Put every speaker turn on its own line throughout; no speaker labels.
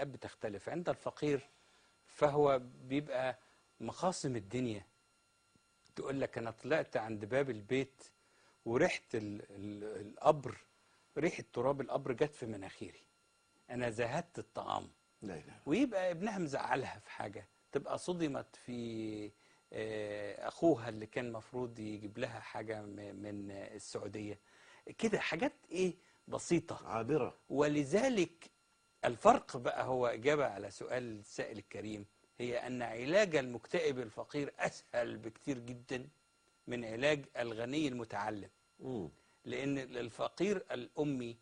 الاكتئاب بتختلف. عند الفقير فهو بيبقى مخاصم الدنيا، تقول لك أنا طلعت عند باب البيت وريحة القبر، ريحة تراب القبر جت في مناخيري، أنا زهدت الطعام.
لا لا.
ويبقى ابنها مزعلها في حاجة، تبقى صدمت في أخوها اللي كان مفروض يجيب لها حاجة من السعودية كده، حاجات إيه بسيطة
عابرة.
ولذلك الفرق بقى هو إجابة على سؤال السائل الكريم، هي أن علاج المكتئب الفقير أسهل بكتير جدا من علاج الغني المتعلم. لأن الفقير الأمي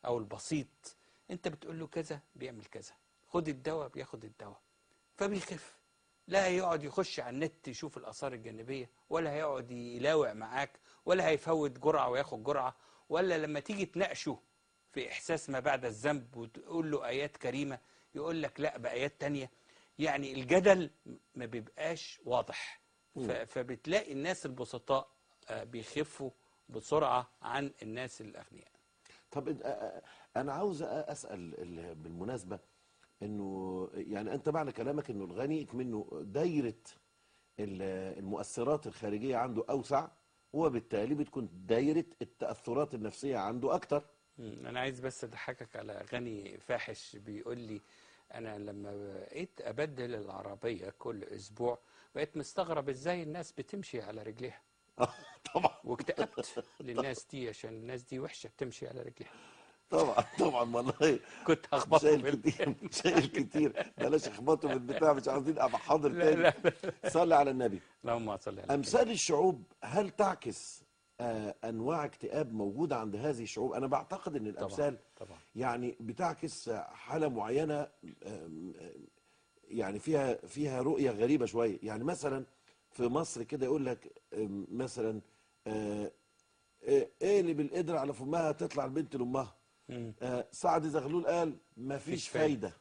أو البسيط أنت بتقول له كذا بيعمل كذا، خد الدواء بياخد الدواء فبيخف، لا هيقعد يخش على النت يشوف الآثار الجانبية، ولا هيقعد يلاوع معاك، ولا هيفوت جرعة وياخد جرعة، ولا لما تيجي تناقشه في إحساس ما بعد الذنب وتقول له آيات كريمة يقول لك لا بآيات تانية. يعني الجدل ما بيبقاش واضح. فبتلاقي الناس البسطاء بيخفوا بسرعة عن الناس الأغنياء.
طب أنا عاوز أسأل بالمناسبة، إنه يعني أنت معنى كلامك إنه الغني منه دايرة المؤثرات الخارجية عنده أوسع، وبالتالي بتكون دايرة التأثرات النفسية عنده أكتر.
أنا عايز بس أضحكك على غني فاحش بيقول لي أنا لما بقيت أبدل العربية كل أسبوع بقيت مستغرب إزاي الناس بتمشي على رجليها.
طبعا.
واكتئبت للناس دي عشان الناس دي وحشة بتمشي على رجليها.
طبعا طبعا والله
كنت هخبطه
شايل كتير، شايل كتير، بلاش اخبطه بالبتاع، مش عاوزين ابقى حاضر تاني.
لا لا.
صلي على النبي.
اللهم صل على النبي.
امثال الشعوب هل تعكس انواع اكتئاب موجودة عند هذه الشعوب؟ انا بعتقد ان الامثال
طبعا.
يعني بتعكس حاله معينة، يعني فيها رؤية غريبة شوية. يعني مثلا في مصر كده يقول لك مثلا ايه اللي بالقدرة على فمها تطلع البنت لامها. سعد زغلول قال مفيش فايده،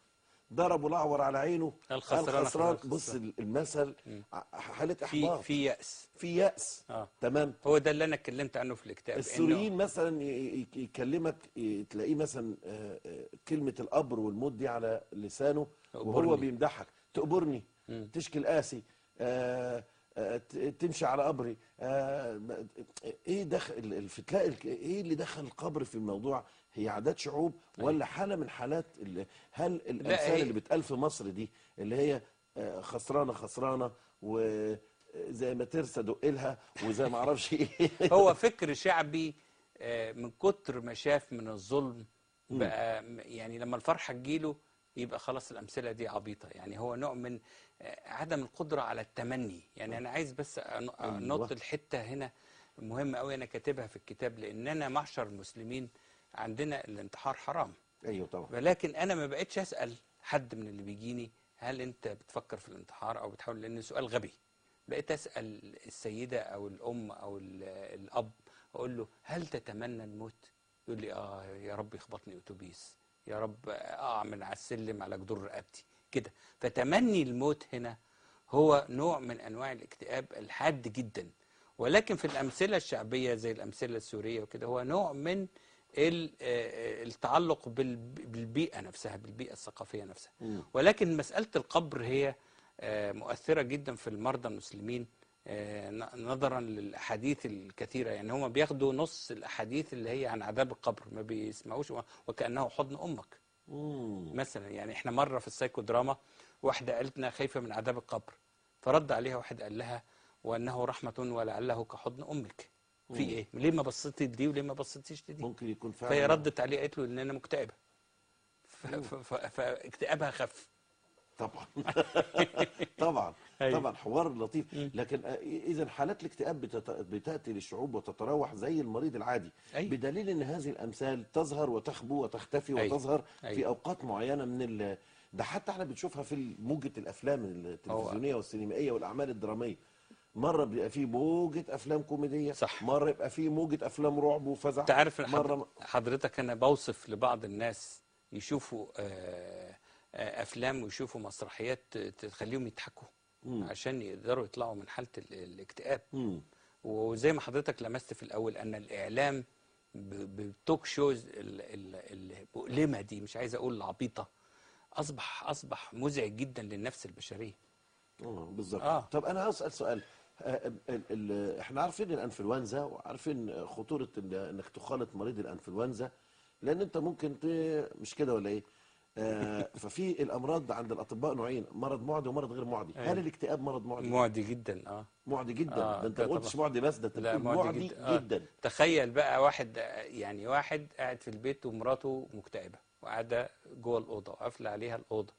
ضربوا الاعور على عينه
الخسران.
بص المثل، حاله احباط،
في يأس،
في يأس. تمام،
هو ده اللي انا اتكلمت عنه في الكتاب.
السوريين مثلا يكلمك تلاقيه مثلا كلمة القبر والموت دي على لسانه وهو بيمدحك، تقبرني، تشكي القاسي، تمشي على قبري. ايه دخل تلاقي ايه اللي دخل القبر في الموضوع؟ هي عادات شعوب ولا حاله من حالات هل الامثال اللي بتقال في مصر دي اللي هي خسرانة خسرانة وزي ما ترسى دق لها وزي ما اعرفش ايه؟
هو فكر شعبي من كتر ما شاف من الظلم بقى، يعني لما الفرحة تجيله يبقى خلاص الأمثلة دي عبيطة. يعني هو نوع من عدم القدرة على التمني. يعني أنا عايز بس أنط الحتة هنا مهمة أوي، أنا كاتبها في الكتاب، لأننا معشر المسلمين عندنا الانتحار حرام.
أيوه طبعا.
ولكن أنا ما بقتش أسأل حد من اللي بيجيني هل أنت بتفكر في الانتحار أو بتحاول، لأن سؤال غبي. بقيت أسأل السيدة أو الأم أو الأب، أقول له هل تتمنى الموت؟ يقول لي آه يا رب يخبطني أتوبيس، يا رب أقع من على السلم على جدور رقبتي كده. فتمني الموت هنا هو نوع من أنواع الاكتئاب الحاد جدا. ولكن في الأمثلة الشعبية زي الأمثلة السورية وكده هو نوع من التعلق بالبيئة نفسها، بالبيئة الثقافية نفسها. ولكن مسألة القبر هي مؤثرة جدا في المرضى المسلمين نظرا للأحاديث الكثيرة. يعني هما بياخدوا نص الأحاديث اللي هي عن عذاب القبر، ما بيسمعوش، وكأنه حضن أمك مثلا. يعني احنا مرة في السايكودراما واحدة قالتنا خايفة من عذاب القبر، فرد عليها واحد قال لها وأنه رحمة ولعله كحضن أمك. في إيه؟ ليه ما بصيتي لدي وليه ما بصيتيش لدي؟
ممكن يكون فعلا.
فهي ردت عليه قالت له إن أنا مكتئبة، فاكتئابها خف.
طبعا. طبعا. أيوة. طبعا حوار لطيف. لكن اذا حالات الاكتئاب بتاتي للشعوب وتتراوح زي المريض العادي. أيوة. بدليل ان هذه الامثال تظهر وتخبو وتختفي. أيوة. وتظهر. أيوة. في اوقات معينة من ده حتى احنا بنشوفها في موجه الافلام التلفزيونية والسينمائيه والاعمال الدرامية. مرة بيبقى فيه موجه افلام كوميدية،
صح.
مرة يبقى فيه موجه افلام رعب وفزع.
انت عارف حضرتك انا بوصف لبعض الناس يشوفوا افلام ويشوفوا مسرحيات تخليهم يضحكوا عشان يقدروا يطلعوا من حاله الاكتئاب. وزي ما حضرتك لمست في الاول ان الاعلام بال talk shows المؤلمة دي، مش عايز اقول العبيطه، اصبح مزعج جدا للنفس البشرية.
بالظبط. طب انا هسأل سؤال. احنا عارفين الانفلونزا وعارفين خطورة انك تخالط مريض الانفلونزا، لان انت ممكن مش كده ولا ايه؟ ففي الامراض عند الاطباء نوعين، مرض معدي ومرض غير معدي. هل الاكتئاب مرض معدي؟
معدي جدا.
معدي جدا. ده انت ما قلتش معدي بس، ده انت بتقول معدي جدا. جدا.
تخيل بقى واحد، يعني واحد قاعد في البيت ومراته مكتئبه وقاعدة جوه الاوضة وقافله عليها الاوضة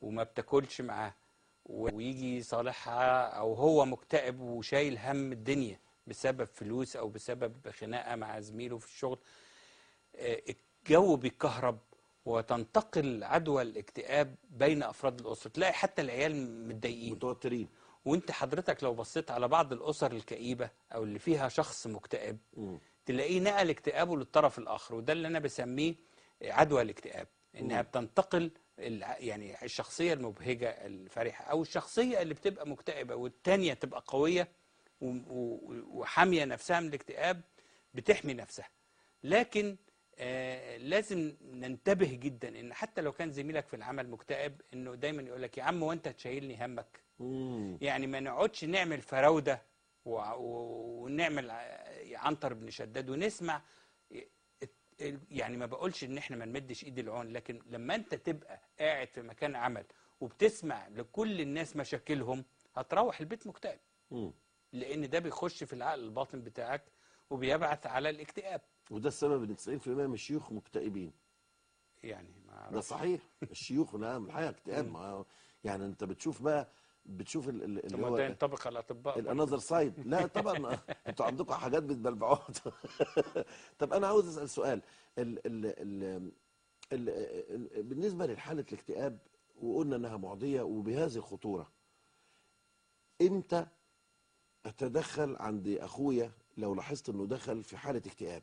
وما بتاكلش معاه، ويجي يصالحها، او هو مكتئب وشايل هم الدنيا بسبب فلوس او بسبب خناقه مع زميله في الشغل، الجو بيتكهرب وتنتقل عدوى الاكتئاب بين افراد الاسرة. تلاقي حتى العيال متضايقين
متوترين.
وانت حضرتك لو بصيت على بعض الاسر الكئيبه او اللي فيها شخص مكتئب، تلاقيه نقل اكتئابه للطرف الاخر، وده اللي انا بسميه عدوى الاكتئاب، انها بتنتقل. يعني الشخصية المبهجه الفرحة او الشخصية اللي بتبقى مكتئبه والتانية تبقى قوية وحاميه نفسها من الاكتئاب، بتحمي نفسها. لكن لازم ننتبه جدا ان حتى لو كان زميلك في العمل مكتئب، انه دايما يقول لك يا عم وانت تشيلني همك. يعني ما نقعدش نعمل فراوده ونعمل عنتر بن شداد ونسمع. يعني ما بقولش ان احنا ما نمدش ايد العون، لكن لما انت تبقى قاعد في مكان عمل وبتسمع لكل الناس مشاكلهم، هتروح البيت مكتئب. لان ده بيخش في العقل الباطن بتاعك وبيبعث على الاكتئاب.
وده السبب ان 90% من الشيوخ مكتئبين.
يعني ما
ده صحيح. الشيوخ نعم الحقيقة اكتئاب. يعني انت بتشوف بقى، بتشوف اللي هو
ده ينطبق على الاطباء
ال another side. لا طبعا انتوا عندكم حاجات بتبلبعوها. طب انا عاوز اسال سؤال. ال ال ال ال بالنسبة لحاله الاكتئاب، وقلنا انها معدية وبهذه الخطورة، امتى اتدخل عند اخويا لو لاحظت انه دخل في حاله اكتئاب؟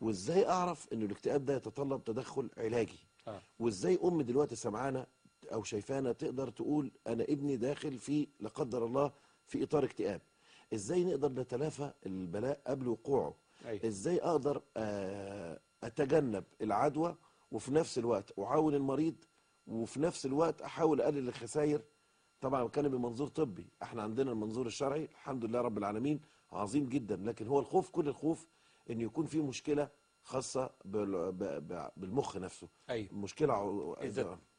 وازاي اعرف انه الاكتئاب ده يتطلب تدخل علاجي؟ وازاي ام دلوقتي سمعانه او شايفانا تقدر تقول انا ابني داخل في لا قدر الله في اطار اكتئاب؟ ازاي نقدر نتلافى البلاء قبل وقوعه؟ ازاي اقدر اتجنب العدوى وفي نفس الوقت اعاون المريض وفي نفس الوقت احاول اقلل الخسائر؟ طبعا بتكلم بمنظور طبي، احنا عندنا المنظور الشرعي الحمد لله رب العالمين عظيم جدا، لكن هو الخوف، كل الخوف ان يكون في مشكلة خاصة بالمخ نفسه.
أيوه.
مشكلة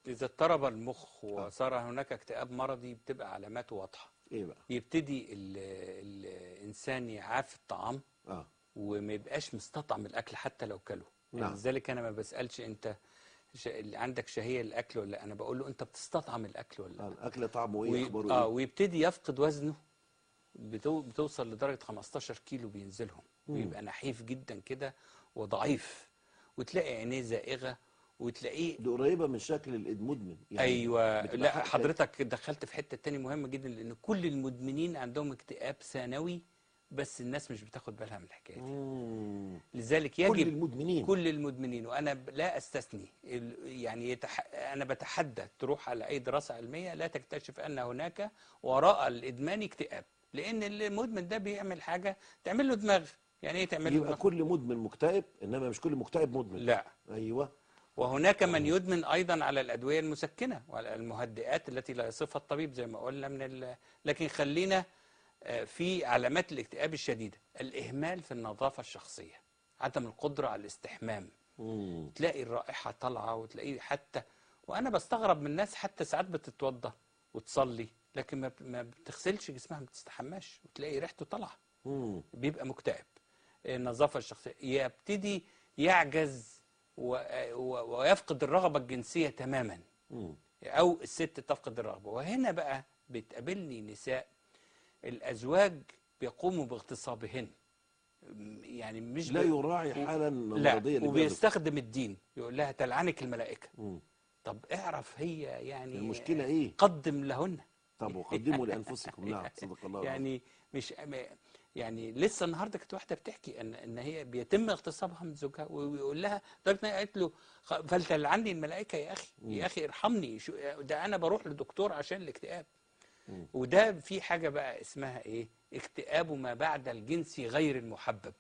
اذا اضطرب المخ وصار هناك اكتئاب مرضي بتبقى علاماته واضحة.
ايه بقى؟
يبتدي الانسان يعاف الطعام، وما يبقاش مستطعم الاكل حتى لو كله. نعم. لذلك انا ما بسالش انت عندك شهية للاكل ولا لا، انا بقول له انت بتستطعم الاكل ولا لا.
الاكل طعمه ايه، اخباره ايه.
ويبتدي يفقد وزنه، بتوصل لدرجة 15 كيلو بينزلهم، ويبقى نحيف جدا كده وضعيف، وتلاقي عينيه زائغه، وتلاقيه
دي قريبه من شكل المدمن يعني.
ايوه. لا حضرتك دخلت في حتة تانية مهمة جدا، لان كل المدمنين عندهم اكتئاب ثانوي، بس الناس مش بتاخد بالها من الحكاية دي. لذلك يجب كل المدمنين، وانا لا استثني، يعني انا بتحدى تروح على اي دراسة علمية لا تكتشف ان هناك وراء الادمان اكتئاب، لان المدمن ده بيعمل حاجة تعمل له دماغ. يعني ايه تعمل له
دماغ؟ يبقى كل مدمن مكتئب، انما مش كل مكتئب مدمن.
لا.
ايوه.
وهناك من يدمن ايضا على الادوية المسكنة وعلى المهدئات التي لا يصفها الطبيب زي ما قلنا من لكن خلينا في علامات الاكتئاب الشديدة: الاهمال في النظافة الشخصية، عدم القدرة على الاستحمام، تلاقي الرائحة طالعه، وتلاقيه حتى، وانا بستغرب من الناس حتى ساعات بتتوضى وتصلي لكن ما بتغسلش جسمها، ما بتستحماش، وتلاقي ريحته طالعه. بيبقى مكتئب. النظافة الشخصية، يبتدي يعجز ويفقد الرغبة الجنسية تماما، او الست تفقد الرغبة. وهنا بقى بتقابلني نساء الازواج بيقوموا باغتصابهن، يعني مش
لا يراعي حالا مرضية،
لا، وبيستخدم الدين يقول لها تلعنك الملائكة. طب اعرف هي يعني
المشكلة ايه،
قدم لهن.
طب وقدموا لانفسكم. نعم، صدق الله.
يعني مش يعني لسه النهارده كانت واحدة بتحكي ان هي بيتم اغتصابها من زوجها، ويقول لها لدرجة قالت له فلتلعني الملائكة يا اخي، يا اخي ارحمني، ده انا بروح لدكتور عشان الاكتئاب. وده في حاجة بقى اسمها ايه؟ اكتئاب ما بعد الجنس غير المحبب.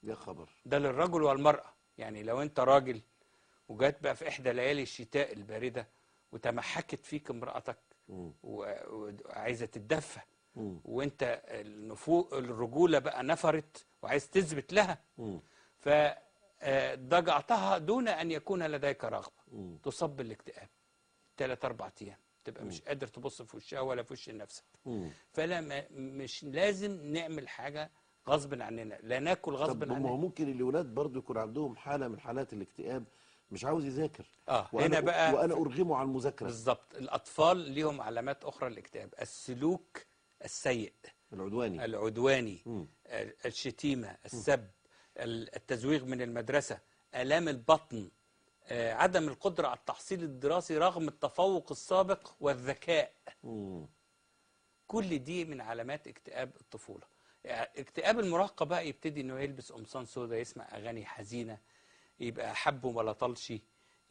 يا خبر.
ده للرجل والمراة. يعني لو انت راجل وجات بقى في احدى ليالي الشتاء البارده وتمحكت فيك امرأتك وعايزه تتدفى، وانت الرجولة بقى نفرت وعايز تثبت لها، فضجعتها دون ان يكون لديك رغبة، تصاب بالاكتئاب 3-4 ايام، تبقى مش قادر تبص في وشها ولا في وش نفسك. فلا، مش لازم نعمل حاجة غصب عننا، لا ناكل غصب عننا. طب ما
هو ممكن الاولاد برضو يكون عندهم حاله من حالات الاكتئاب، مش عاوز يذاكر.
هنا بقى
وانا ارغمه على المذاكرة.
بالظبط. الاطفال ليهم علامات اخرى للاكتئاب، السلوك السيء العدواني، الشتيمة، السب، التزويغ من المدرسة، الام البطن، عدم القدرة على التحصيل الدراسي رغم التفوق السابق والذكاء. كل دي من علامات اكتئاب الطفولة. اكتئاب المراهقة بقى يبتدي انه يلبس قمصان سودا، يسمع اغاني حزينة، يبقى حبه ولا طلشي،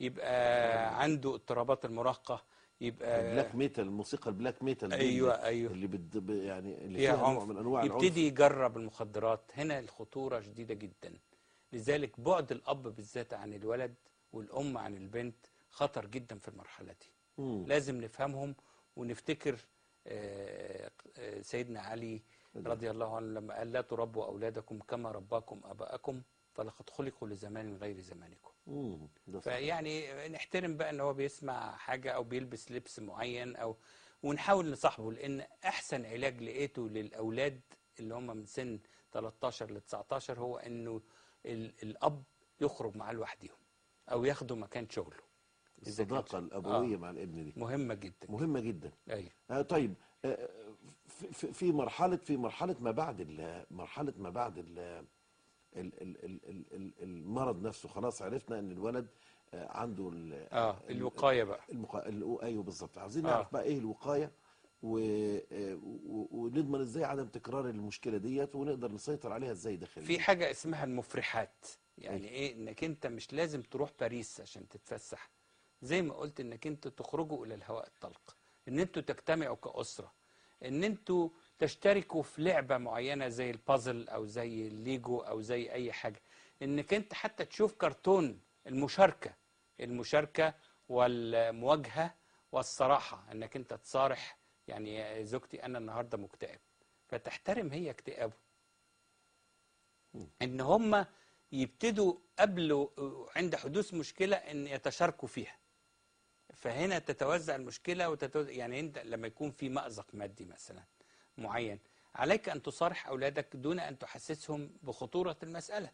يبقى عنده اضطرابات المراهقة، يبقى
black metal، الموسيقى ال black metal.
ايوه ايوه،
اللي يعني اللي فيها نوع من انواع
العنف، يبتدي يجرب المخدرات. هنا الخطورة شديدة جدا. لذلك بعد الاب بالذات عن الولد والام عن البنت خطر جدا في المرحلة دي. لازم نفهمهم ونفتكر سيدنا علي رضي الله عنه لما قال لا تربوا اولادكم كما رباكم اباءكم فلقد خلقوا لزمان غير زمانكم. فيعني نحترم بقى ان هو بيسمع حاجة او بيلبس لبس معين، او ونحاول نصاحبه، لان احسن علاج لقيته للاولاد اللي هم من سن 13 ل 19 هو انه الاب يخرج معاه لوحدهم او ياخده مكان شغله.
الصداقة الابوية مع الابن دي
مهمة جدا،
مهمة جدا.
ايوه.
طيب، في مرحلة ما بعد مرحلة ما بعد المرض نفسه، خلاص عرفنا ان الولد عنده
الوقاية بقى.
ايوه بالظبط. عاوزين نعرف بقى ايه الوقاية ونضمن ازاي عدم تكرار المشكلة ديت، ونقدر نسيطر عليها ازاي داخليا.
في حاجة اسمها المفرحات. يعني ايه؟ انك انت مش لازم تروح باريس عشان تتفسح، زي ما قلت انك انت تخرجوا الى الهواء الطلق، ان انتوا تجتمعوا كأسره، ان انتوا تشتركوا في لعبة معينة زي البازل او زي الليجو او زي اي حاجة، انك انت حتى تشوف كرتون. المشاركة والمواجهة والصراحة، انك انت تصارح، يعني زوجتي انا النهاردة مكتئب، فتحترم هي اكتئابه. ان هم يبتدوا قبل عند حدوث مشكلة ان يتشاركوا فيها، فهنا تتوزع المشكلة يعني انت لما يكون في مأزق مادي مثلا معين، عليك أن تصارح أولادك دون أن تحسسهم بخطورة المسألة،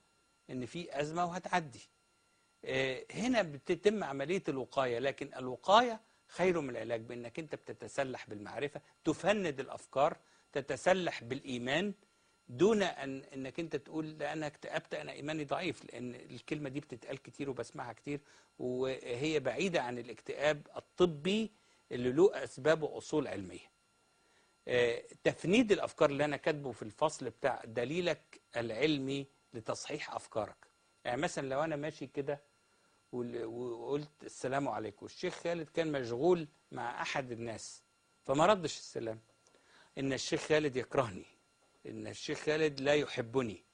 إن في أزمة وهتعدي. هنا بتتم عملية الوقاية، لكن الوقاية خير من العلاج، بأنك أنت بتتسلح بالمعرفة، تفند الأفكار، تتسلح بالإيمان، دون أن أنك أنت تقول لا أنا اكتئبت، أنا إيماني ضعيف، لأن الكلمة دي بتتقال كتير وبسمعها كتير، وهي بعيدة عن الاكتئاب الطبي اللي له أسباب وأصول علمية. تفنيد الأفكار اللي أنا كاتبه في الفصل بتاع دليلك العلمي لتصحيح أفكارك. يعني مثلا لو أنا ماشي كده وقلت السلام عليكم، الشيخ خالد كان مشغول مع أحد الناس فما ردش السلام، إن الشيخ خالد يكرهني، إن الشيخ خالد لا يحبني،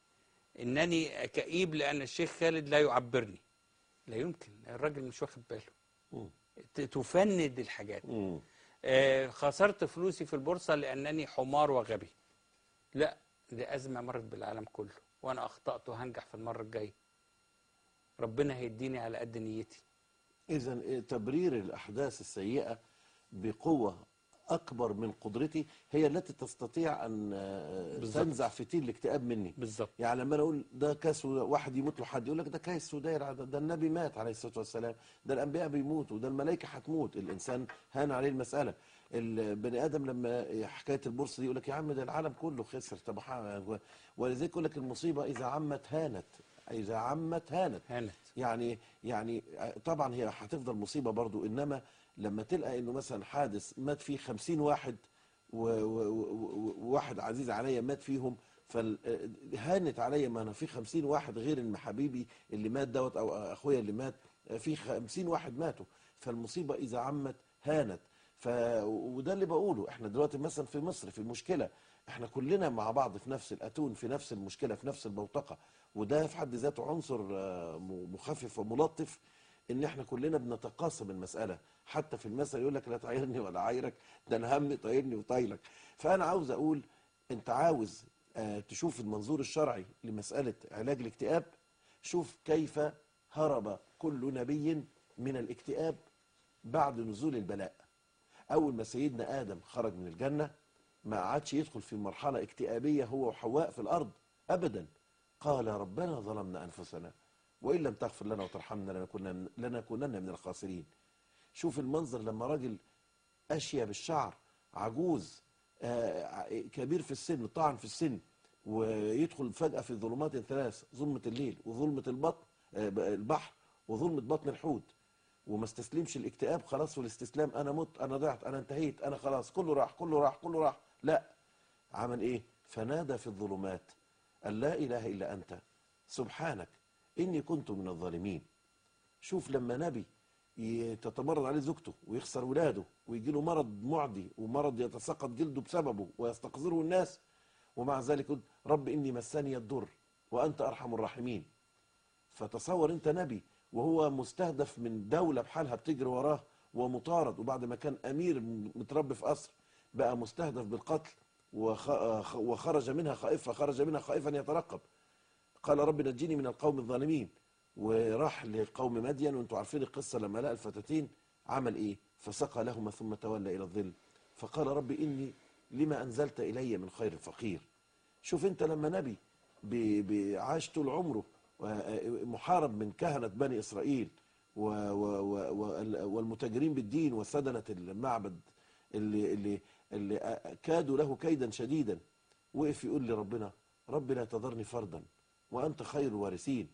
إنني كئيب لأن الشيخ خالد لا يعبرني. لا يمكن، الراجل مش واخد باله. تفند الحاجات. خسرت فلوسي في البورصة لأنني حمار وغبي. لا، دي أزمة مرت بالعالم كله، وأنا أخطأت وهنجح في المرة الجاية، ربنا هيديني على قد نيتي.
إذا تبرير الأحداث السيئة بقوة أكبر من قدرتي هي التي تستطيع أن تنزع فتيل الاكتئاب مني.
بالظبط.
يعني لما أنا أقول ده كاس، واحد يموت له حد يقول لك ده كاس وداير، ده النبي مات عليه الصلاة والسلام، ده الأنبياء بيموتوا، ده الملائكة هتموت، الإنسان هان عليه المسألة. البني آدم لما حكاية البورصة دي يقول لك يا عم ده العالم كله خسر، طب ولذلك يقول لك المصيبة إذا عمت هانت، إذا عمت هانت. يعني طبعا هي هتفضل مصيبة برضو، إنما لما تلقى انه مثلا حادث مات فيه 50 واحد وواحد عزيز عليا مات فيهم، فهانت عليا، ما انا في 50 واحد غير ان حبيبي اللي مات دوت او اخويا اللي مات، في 50 واحد ماتوا. فالمصيبه اذا عمت هانت. وده اللي بقوله، احنا دلوقتي مثلا في مصر في مشكلة، احنا كلنا مع بعض في نفس الاتون، في نفس المشكلة، في نفس البوتقه، وده في حد ذاته عنصر مخفف وملطف ان احنا كلنا بنتقاسم المسالة. حتى في المثل يقول لك لا تعايرني ولا عايرك، ده الهم طايرني وطايلك. فانا عاوز اقول، انت عاوز تشوف المنظور الشرعي لمسالة علاج الاكتئاب، شوف كيف هرب كل نبي من الاكتئاب بعد نزول البلاء. اول ما سيدنا ادم خرج من الجنة ما عادش يدخل في مرحلة اكتئابيه هو وحواء في الارض ابدا. قال ربنا ظلمنا انفسنا وإن لم تغفر لنا وترحمنا لنكونن من الخاسرين. شوف المنظر لما راجل أشيب الشعر، عجوز، كبير في السن، طعن في السن، ويدخل فجأة في ظلمات ثلاث، ظلمة الليل وظلمة البطن البحر وظلمة بطن الحوت، وما استسلمش الاكتئاب خلاص والاستسلام، أنا مت، أنا ضعت، أنا انتهيت، أنا خلاص كله راح كله راح كله راح. لا، عمل إيه؟ فنادى في الظلمات أن لا إله إلا أنت سبحانك إني كنت من الظالمين. شوف لما نبي تتمرد عليه زوجته ويخسر ولاده ويجي له مرض معدي ومرض يتساقط جلده بسببه ويستقذره الناس، ومع ذلك يقول رب إني مسني الضر وأنت أرحم الراحمين. فتصور أنت نبي وهو مستهدف من دولة بحالها بتجري وراه ومطارد، وبعد ما كان أمير متربي في قصر بقى مستهدف بالقتل، وخرج منها خائفا، خرج منها خائفا يترقب. قال رب نجيني من القوم الظالمين، وراح لقوم مدين، وانتم عارفين القصة لما لقى الفتاتين عمل ايه؟ فسقى لهما ثم تولى الى الظل فقال رب اني لما انزلت الي من خير فقير. شوف انت لما نبي عاش طول عمره محارب من كهنة بني اسرائيل والمتاجرين بالدين وسدنة المعبد اللي كادوا له كيدا شديدا، وقف يقول لربنا رب لا تذرني فردا وأنت خير الوارثين.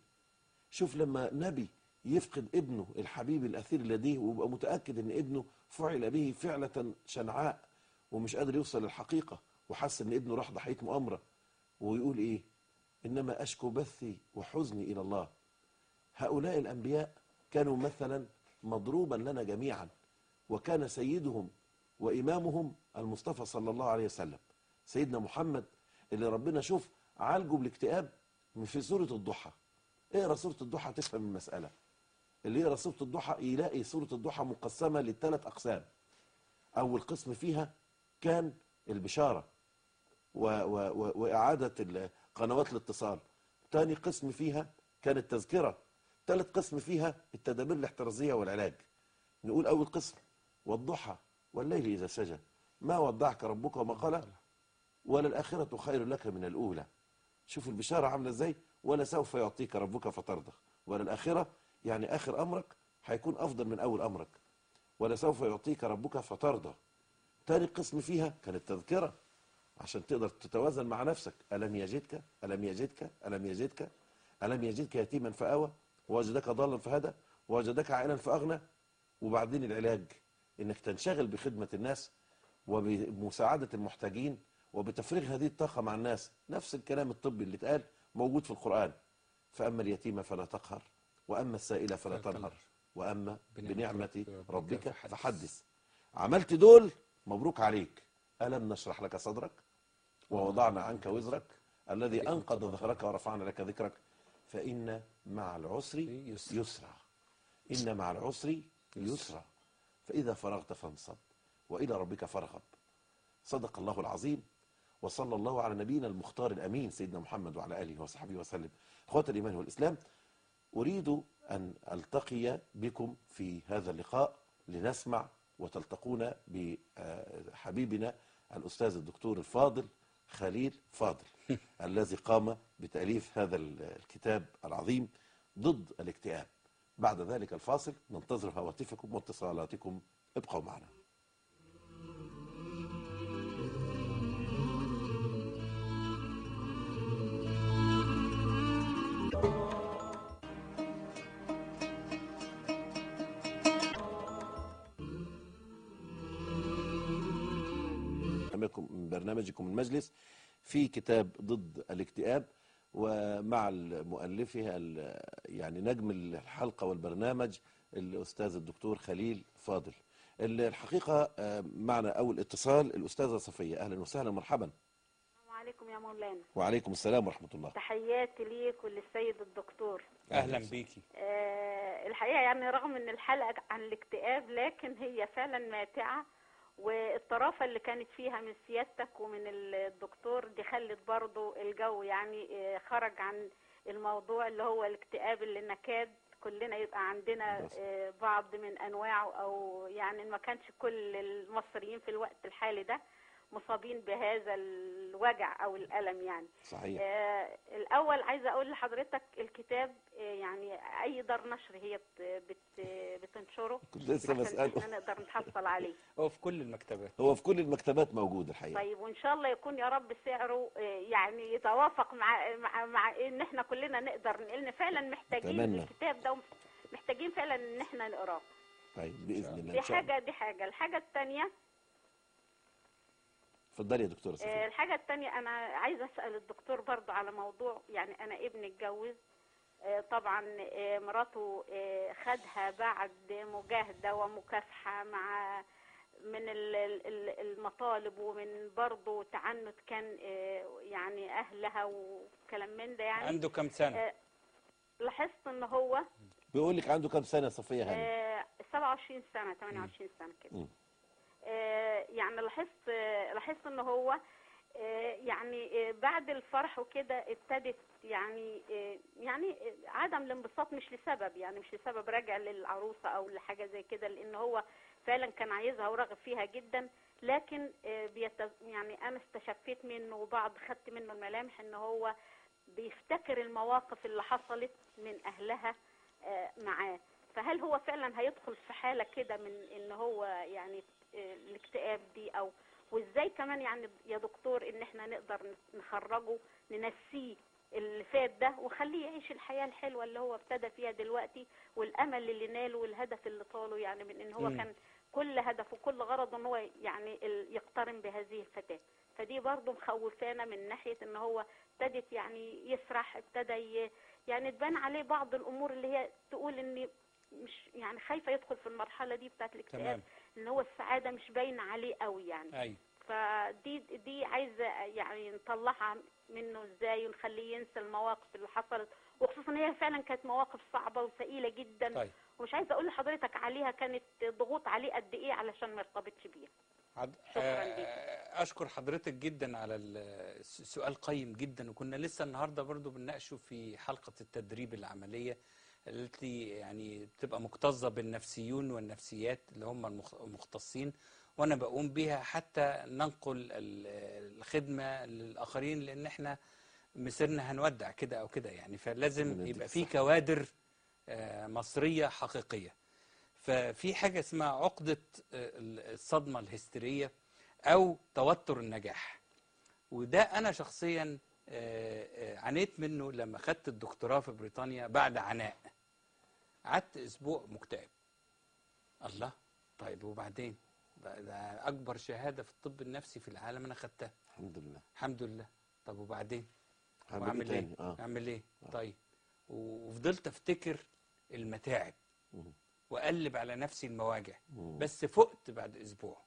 شوف لما نبي يفقد ابنه الحبيب الأثير لديه ويبقى متأكد ان ابنه فعل به فعلة شنعاء ومش قادر يوصل للحقيقة، وحس ان ابنه راح ضحية مؤامرة، ويقول ايه؟ إنما أشكو بثي وحزني إلى الله. هؤلاء الأنبياء كانوا مثلا مضروبا لنا جميعا، وكان سيدهم وإمامهم المصطفى صلى الله عليه وسلم، سيدنا محمد اللي ربنا شوف عالجه بالاكتئاب في سورة الضحى. اقرا سورة الضحى تفهم المسألة. اللي يقرا سورة الضحى يلاقي سورة الضحى مقسمة لثلاث أقسام. أول قسم فيها كان البشارة وإعادة قنوات الاتصال. ثاني قسم فيها كان التذكرة. ثالث قسم فيها التدابير الاحترازية والعلاج. نقول أول قسم والضحى والليل إذا سجى ما ودعك ربك وما قلى وللآخرة خير لك من الأولى. شوف البشارة عاملة ازاي، ولا سوف يعطيك ربك فترضى. وللآخرة يعني آخر أمرك هيكون أفضل من أول أمرك. ولا سوف يعطيك ربك فترضى. تاني قسم فيها كانت تذكرة عشان تقدر تتوازن مع نفسك. ألم يجدك ألم يجدك ألم يجدك ألم يجدك يتيما فآوى ووجدك ضالا فهدى ووجدك عائلا فأغنى. وبعدين العلاج إنك تنشغل بخدمة الناس وبمساعدة المحتاجين وبتفريغ هذه الطاقة مع الناس. نفس الكلام الطبي اللي اتقال موجود في القرآن. فأما اليتيم فلا تقهر وأما السائل فلا تنهر وأما بنعمة ربك فحدث. عملت دول مبروك عليك. ألم نشرح لك صدرك ووضعنا عنك وزرك الذي أنقض ظهرك ورفعنا لك ذكرك فإن مع العسر يسرا إن مع العسر يسرا فإذا فرغت فانصب وإلى ربك فارغب. صدق الله العظيم، وصلى الله على نبينا المختار الأمين سيدنا محمد وعلى آله وصحبه وسلم. إخوة الإيمان والإسلام، أريد أن ألتقي بكم في هذا اللقاء لنسمع وتلتقون بحبيبنا الأستاذ الدكتور الفاضل خليل فاضل الذي قام بتأليف هذا الكتاب العظيم ضد الاكتئاب. بعد ذلك الفاصل ننتظر هواتفكم واتصالاتكم، ابقوا معنا. من برنامجكم المجلس في كتاب ضد الاكتئاب، ومع مؤلفها يعني نجم الحلقة والبرنامج الأستاذ الدكتور خليل فاضل. الحقيقة معنا أول اتصال الأستاذة صفية. أهلا وسهلا، مرحبا.
السلام عليكم يا مولانا.
وعليكم السلام ورحمة الله.
تحياتي ليك وللسيد الدكتور.
اهلا بيكي.
الحقيقة يعني رغم ان الحلقة عن الاكتئاب لكن هي فعلا ماتعه، والطرافه اللي كانت فيها من سيادتك ومن الدكتور دي خلت برضو الجو يعني خرج عن الموضوع اللي هو الاكتئاب اللي نكاد كلنا يبقى عندنا بعض من انواعه، او يعني ما كانش كل المصريين في الوقت الحالي ده مصابين بهذا الوجع او الالم يعني.
صحيح.
الاول عايزه اقول لحضرتك الكتاب يعني اي دار نشر هي بتنشره؟
كنت لسه بساله
عشان احنا نقدر نحصل عليه.
هو في كل المكتبات،
هو في كل المكتبات موجود الحقيقة.
طيب، وان شاء الله يكون يا رب سعره يعني يتوافق مع مع, مع ان احنا كلنا نقدر، لان فعلا محتاجين الكتاب ده ومحتاجين فعلا ان احنا نقراه.
طيب باذن الله.
دي حاجة، دي حاجة. الحاجة الثانية،
اتفضلي يا دكتورة صفية.
الحاجة الثانية أنا عايزة أسأل الدكتور برضه على موضوع، يعني أنا ابني اتجوز، طبعا مراته خدها بعد مجاهدة ومكافحة مع من المطالب ومن برضه تعنت كان يعني أهلها وكلام من ده يعني.
عنده كم سنة؟
لاحظت إن هو
بيقول لك عنده كم سنة صفية هاني؟
27 سنة 28 سنة كده. يعني لاحظت ان هو يعني بعد الفرح وكده ابتدت يعني يعني عدم الانبساط، مش لسبب يعني مش لسبب راجع للعروسه او لحاجة زي كده، لان هو فعلا كان عايزها وراغب فيها جدا، لكن يعني انا استشفيت منه وبعض خدت منه الملامح ان هو بيفتكر المواقف اللي حصلت من اهلها معاه. فهل هو فعلا هيدخل في حاله كده من ان هو يعني الاكتئاب دي، او وازاي كمان يعني يا دكتور ان احنا نقدر نخرجه ننسيه اللي فات ده وخليه يعيش الحياة الحلوة اللي هو ابتدى فيها دلوقتي، والامل اللي ناله والهدف اللي طاله، يعني من ان هو كان كل هدفه وكل غرضه ان هو يعني يقترن بهذه الفتاة. فدي برضه مخوفانا من ناحية ان هو ابتدت يعني يسرح، ابتدى يعني تبان عليه بعض الامور اللي هي تقول ان مش يعني خايفة يدخل في المرحلة دي بتاعت الاكتئاب، ان هو السعادة مش باينة عليه قوي يعني.
أيوة.
فدي دي عايزه يعني نطلعها منه ازاي ونخليه ينسى المواقف اللي حصلت، وخصوصا هي فعلا كانت مواقف صعبة وثقيله جدا.
طيب.
ومش عايزه اقول لحضرتك عليها كانت ضغوط عليه قد ايه علشان ما يرتبطش بيها. شكرا ليك.
اشكر حضرتك جدا على السؤال، قيم جدا، وكنا لسه النهارده برضو بنناقشه في حلقة التدريب العملية التي يعني بتبقى مكتظة بالنفسيون والنفسيات اللي هم المختصين، وأنا بقوم بها حتى ننقل الخدمة للآخرين، لأن احنا مسيرنا هنودع كده أو كده يعني، فلازم يبقى في كوادر مصرية حقيقية. ففي حاجة اسمها عقدة الصدمة الهستيرية أو توتر النجاح، وده أنا شخصيا عانيت منه لما خدت الدكتوراه في بريطانيا بعد عناء. قعدت اسبوع مكتئب. الله، طيب وبعدين؟ ده اكبر شهادة في الطب النفسي في العالم انا خدتها.
الحمد لله.
الحمد لله. طب وبعدين؟ اعمل ايه؟ اعمل ايه؟ طيب، وفضلت افتكر المتاعب واقلب على نفسي المواجع، بس فقت بعد اسبوع.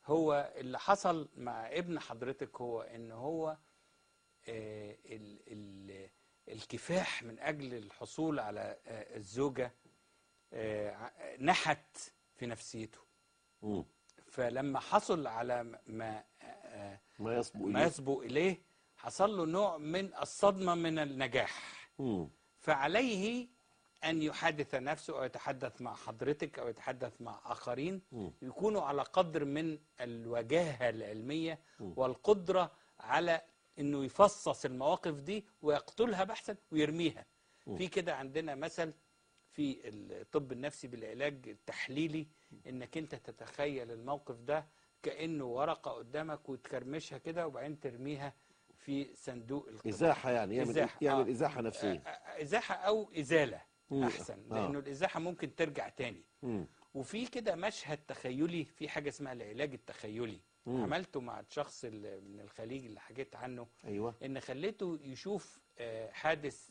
هو اللي حصل مع ابن حضرتك هو ان هو الكفاح من أجل الحصول على الزوجة نحت في نفسيته. فلما حصل على ما يسبق إليه حصل له نوع من الصدمة من النجاح. فعليه أن يحادث نفسه أو يتحدث مع حضرتك أو يتحدث مع آخرين يكونوا على قدر من الوجاهة العلمية والقدرة على انه يفصص المواقف دي ويقتلها بحثا ويرميها. في كده عندنا مثل في الطب النفسي بالعلاج التحليلي، انك انت تتخيل الموقف ده كأنه ورقة قدامك وتكرمشها كده وبعدين ترميها في صندوق القمامة.
ازاحة يعني، يعمل ازاحة نفسية.
ازاحة او ازالة احسن، لانه الازاحة ممكن ترجع تاني. وفي كده مشهد تخيلي، في حاجة اسمها العلاج التخيلي. عملته مع الشخص اللي من الخليج اللي حكيت عنه.
أيوة.
إن خليته يشوف حادث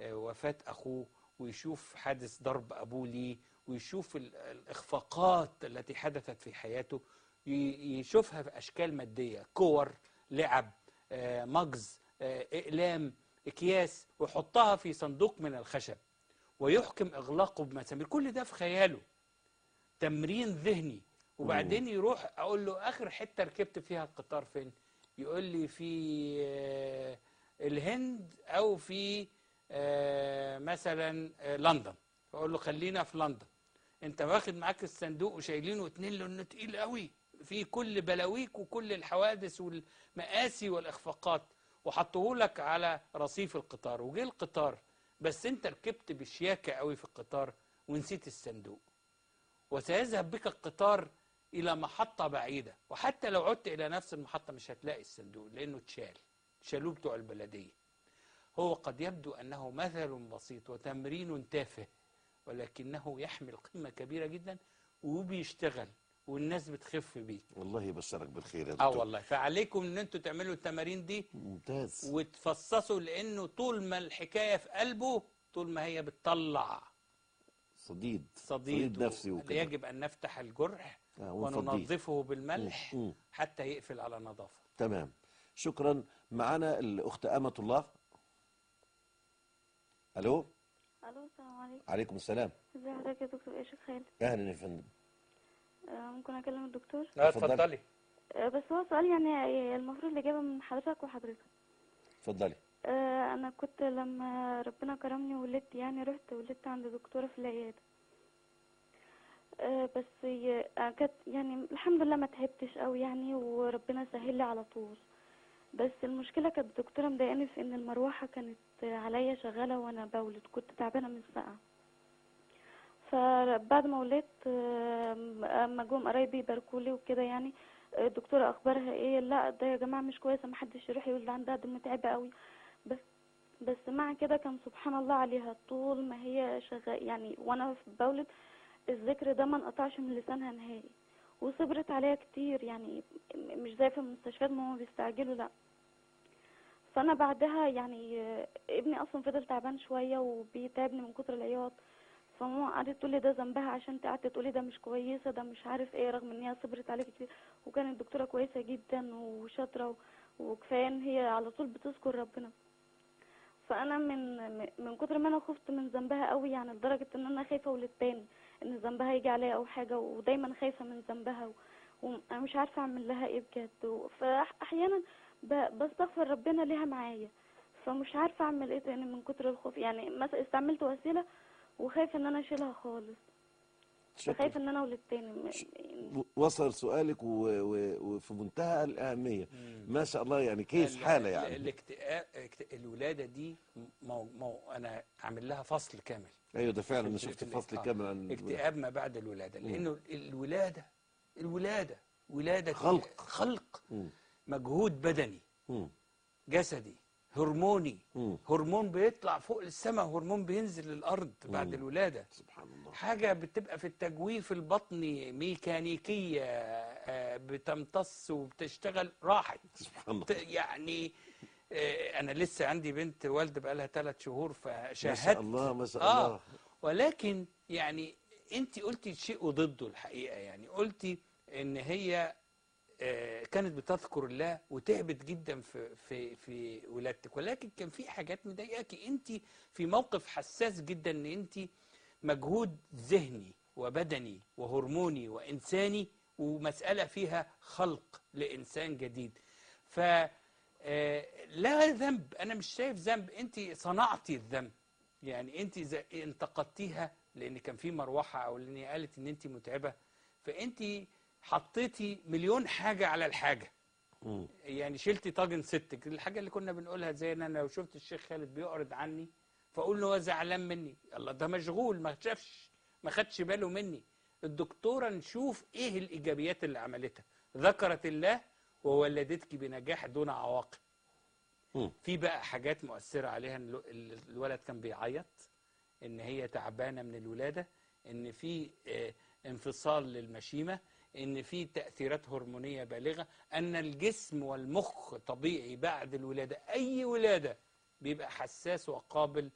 وفاة أخوه، ويشوف حادث ضرب أبوه ليه، ويشوف الإخفاقات التي حدثت في حياته، يشوفها في أشكال مادية، كور لعب، مجز، اقلام، اكياس، ويحطها في صندوق من الخشب ويحكم اغلاقه بمسامير. كل ده في خياله، تمرين ذهني. وبعدين يروح اقول له اخر حتة ركبت فيها القطار فين؟ يقول لي في الهند او في مثلا لندن. فاقول له خلينا في لندن، انت واخد معاك الصندوق وشايلينه اتنين لانه تقيل قوي في كل بلاويك وكل الحوادث والمآسي والاخفاقات، وحطوه لك على رصيف القطار، وجه القطار بس انت ركبت بشياكه قوي في القطار ونسيت الصندوق، وسيذهب بك القطار الى محطة بعيدة، وحتى لو عدت الى نفس المحطة مش هتلاقي الصندوق لانه اتشال، شالوه بتوع البلدية. هو قد يبدو انه مثل بسيط وتمرين تافه، ولكنه يحمل قيمة كبيرة جدا وبيشتغل والناس بتخف بيه.
والله يبشرك بالخير يا دكتور.
والله. فعليكم ان انتوا تعملوا التمارين دي.
ممتاز.
وتفصصوا، لانه طول ما الحكاية في قلبه طول ما هي بتطلع صديد
نفسي وكده.
يجب ان نفتح الجرح وننظفه بالملح حتى يقفل على نظافة.
تمام، شكرا. معنا الاخت أمة الله. الو.
الو، السلام عليكم.
عليكم السلام.
ازي حضرتك يا دكتور؟ ايه شيخ خالد؟
اهلا يا فندم.
ممكن اكلم الدكتور؟
لا اتفضلي.
بس هو سؤال يعني المفروض الاجابة من حضرتك وحضرتك.
اتفضلي.
انا كنت لما ربنا كرمني وولدت، يعني رحت ولدت عند دكتورة في العيادة، بس كانت يعني الحمد لله ما تعبتش قوي يعني، وربنا سهل لي على طول. بس المشكلة كانت الدكتورة مضايقاني في ان المروحة كانت عليا شغالة وانا بولد، كنت تعبانة من السقعه. فبعد ما ولدت اما جم قرايبي يباركولي وكده، يعني الدكتورة اخبارها ايه؟ لا ده يا جماعة مش كويسة، ما حدش يروح يولد عندها، دي متعبة قوي. بس مع كده كان سبحان الله عليها، طول ما هي شغالة يعني وانا بولد الذكر ده ما انقطعش من لسانها نهائي، وصبرت عليها كتير يعني، مش زي في المستشفيات ما هم بيستعجلوا، لا. فانا بعدها يعني ابني اصلا فضل تعبان شوية وبيتعبني من كتر العياط، فماما قعدت تقول لي ده ذنبها عشان قعدت تقولي ده مش كويسة، ده مش عارف ايه، رغم ان هي صبرت عليه كتير وكانت الدكتورة كويسة جدا وشاطره، وكفاية ان هي على طول بتذكر ربنا. فانا من كتر ما انا خفت من ذنبها قوي، يعني لدرجة ان انا خايفة اولد تاني ان ذنبها يجي عليا او حاجة، ودايما خايفة من ذنبها وانا مش عارفه اعمل لها ايه بجد. فاحيانا بستغفر ربنا ليها معايا، فمش عارفه اعمل ايه تاني من كتر الخوف. يعني مثلا استعملت وسيلة وخايفة ان انا اشيلها خالص، خايفة ان انا اولد تاني.
وصل سؤالك وفي منتهى الاهمية. ما شاء الله، يعني كيس حاله يعني
الاكتئاب. الولادة دي انا عامل لها فصل كامل.
ايوه ده فعلا انا شفت فصل كامل عن
اكتئاب ما بعد الولادة، لانه الولادة ولاده خلق مجهود بدني جسدي هرموني. هرمون بيطلع فوق للسماء، هرمون بينزل للأرض بعد الولادة.
سبحان الله.
حاجة بتبقى في التجويف البطني ميكانيكية، بتمتص وبتشتغل، راحت.
سبحان الله.
يعني أنا لسه عندي بنت والدة بقالها 3 شهور، فشاهدت.
ما شاء الله ما شاء الله.
ولكن يعني أنت قلتي شيء وضده الحقيقة، يعني قلتي إن هي كانت بتذكر الله وتعبت جدا في في في ولادتك، ولكن كان في حاجات مضايقاكي. انت في موقف حساس جدا، ان انت مجهود ذهني وبدني وهرموني وانساني، ومسألة فيها خلق لانسان جديد. ف لا ذنب، انا مش شايف ذنب، انت صنعتي الذنب. يعني انت انتقدتيها لان كان في مروحة او لان قالت ان انت متعبة، فانت حطيتي مليون حاجة على الحاجة. يعني شلتي طاجن ستك، الحاجة اللي كنا بنقولها زي ان انا لو شفت الشيخ خالد بيعرض عني فاقول له هو زعلان مني، الله ده مشغول، ما شافش، ما خدش باله مني. الدكتورة نشوف ايه الايجابيات اللي عملتها، ذكرت الله وولدتك بنجاح دون عواقب. في بقى حاجات مؤثرة عليها، ان الولد كان بيعيط، ان هي تعبانة من الولادة، ان في انفصال للمشيمة، ان في تأثيرات هرمونية بالغة، ان الجسم والمخ طبيعي بعد الولادة، اي ولادة بيبقى حساس وقابل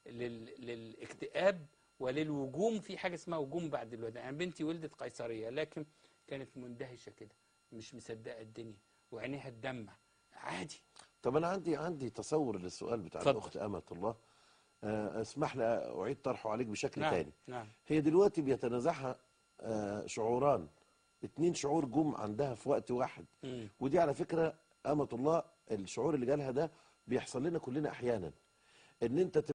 للاكتئاب وللوجوم. في حاجة اسمها وجوم بعد الولادة. يعني بنتي ولدت قيصرية، لكن كانت مندهشة كده، مش مصدقة الدنيا، وعينيها تدمع، عادي.
طب انا عندي تصور للسؤال بتاع الاخت أمة الله، اسمح لي اعيد طرحه عليك بشكل تاني.
نعم.
هي دلوقتي بيتنازعها شعوران، 2 شعور جم عندها في وقت واحد. ودي على فكرة أمة الله الشعور اللي جالها ده بيحصل لنا كلنا احيانا، ان انت